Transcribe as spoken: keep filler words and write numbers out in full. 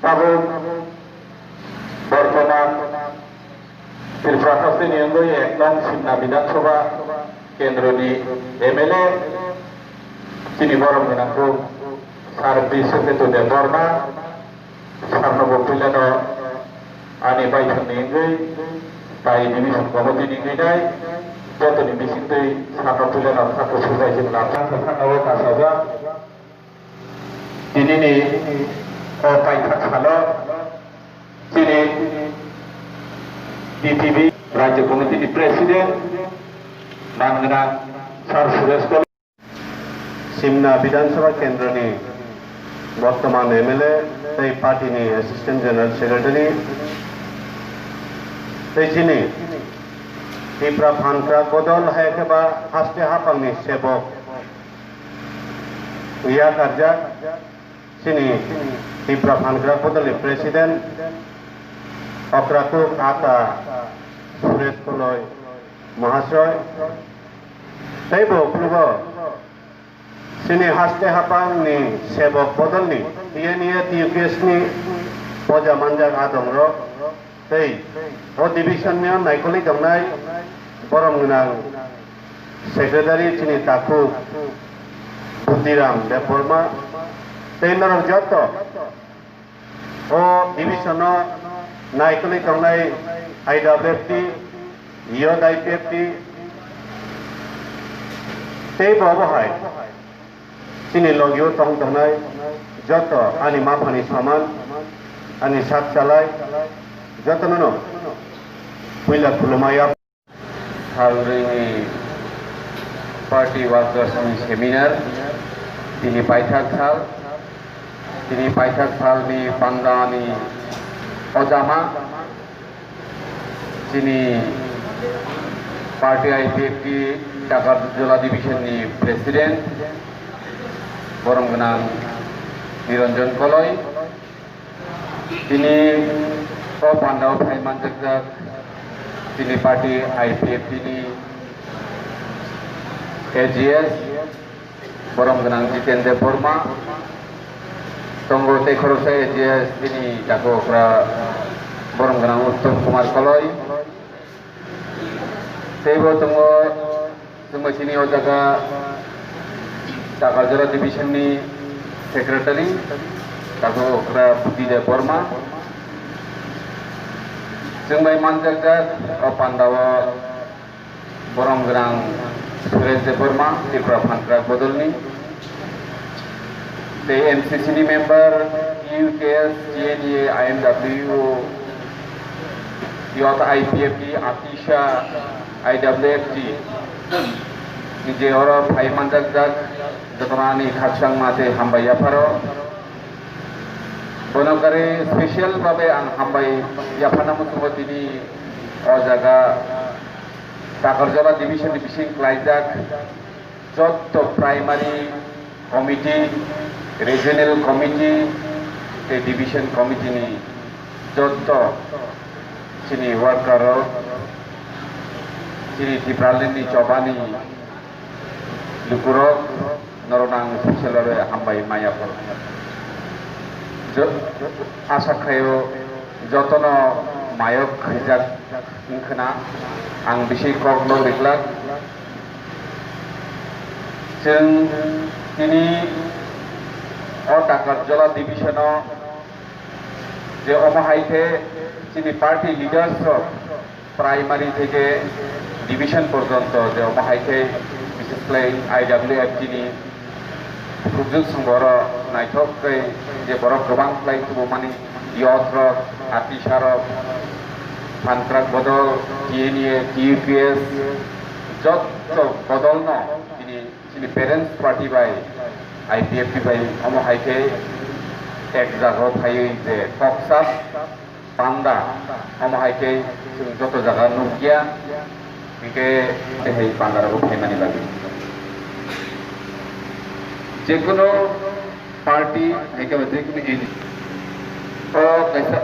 Tabuk bortoman Tripura hasteni wngwi ek nong Simna Bidhan Sabha kendroni M L A chini borom gwnang kuk Sir Biswaketu Debbarma, sarno bo puilano ani baithangni wngwi tai division committee ni wngwi nai jotoni bisingtwi sarno puilano khakhe subai chwng lapsa khakhe o kasajak. Tinini o paithak salo chini D P B Rajya Committee ni President, nang gwnang Sir Suresh Koloi, Simna Bidhan Sabha Kendra ni bortoman M L A tei party ni Assistant General Secretary, tei chini Tipra Phankrak Bodol hai khe ba haste haphang ni sebok yakarjak chini Tipra Phankrak Bodol ni President Okra Kuk Ata Suresh Koloi Mahasroy, tei bo phuru bo chini haste haphang ni sebok bodol ni T N A T U K S ni poja manjak adong rok tei o division ni naikolwi tongnai borom gwnang secretary chini takhuk Budiram Debbarma tei norok joto o division o naikolwi tongnai I W F T, Youth I P F T tei bo obo hai. Chini logio tong tongnai joto ani maphani soman, ani sak chalai jotono no puila khulumaya. Salrwini party workers ni seminar, tini paithak sal, tini paithak salni pandani ojama, chini party I P F T Takarjola division ni president, borom gwnang Niranjan Koloi. Tini o pandao phai manjakjak chini party I P F T ni A G S, borom gwnang Jiten Debbarma, tongo tei khoroksa A G S bini takhuk okra borom gwnang Uttom Kumar Koloi, tei bo tongo chwngbai chini o jaga Takarjala division ni secretary takhuk okra Buti Debbarma, chwngbai manjakjak o pandao borom gwnang Suresh Debbarma, Tipra Phankrak Bodolni, tei M C C ni member, T U K S, T N A, I M W, Youth I P F T, Atisha, I W F T, ni je oro phai manjakjak jotono ani khakchangma tei hambai yapharo. Bono kare special babe ang hambai yapharna muchungo tini o jaga Takarjala division ni bising klaijak jotto primary committee, regional committee tei division committee ni jotto chini worker rok, chini Tipraland ni chobani lukurok, norok ang special babe hambai maya phano. Jo-, asa khaio jotono mayok khaijak wngkhwna ang bisi kok nok riklak. Chwng tini o Takarjala division o je omo hai khe chini party leaders rok primary theke division porjonto je omo hai khe, bishes khlai I W F T ni khukjwk song borok naithok khe je borok kwbang khlai tubumani youth rok, Atisha rok, Phankrak Bodol, T N A, T U K S, jotto bodolno tini chini parents party bai, I P F T bai omo hai khe ek jagao phaiwi je kok sak panda, omo hai khe chwng joto jaga nukya, hinkhe tei hai panda rogo phaimani bagwi. Jekunu party, hai khe ba jekunu N G O, o kaisa